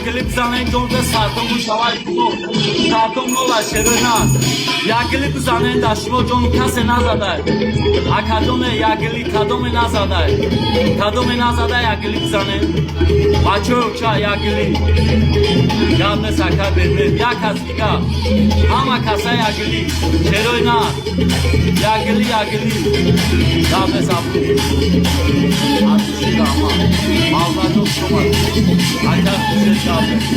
Як гили бизанем, ҷонта сартон шавай, сартон нола шерои на. Як гили бизанем, дар шумо ҷон касе назадай. Акаҷоне, як гили кадоме назадай, кадоме назадай, як гили бизанем. Бачаё, ча, як гили гап нест, ака бебеб, як кас дига, ҳама каса як гили, шерои на, як гили, як гили гап нест. Абу Абдуши, раҳмат, мавлаҷон, шумо ака хушед, гап нест.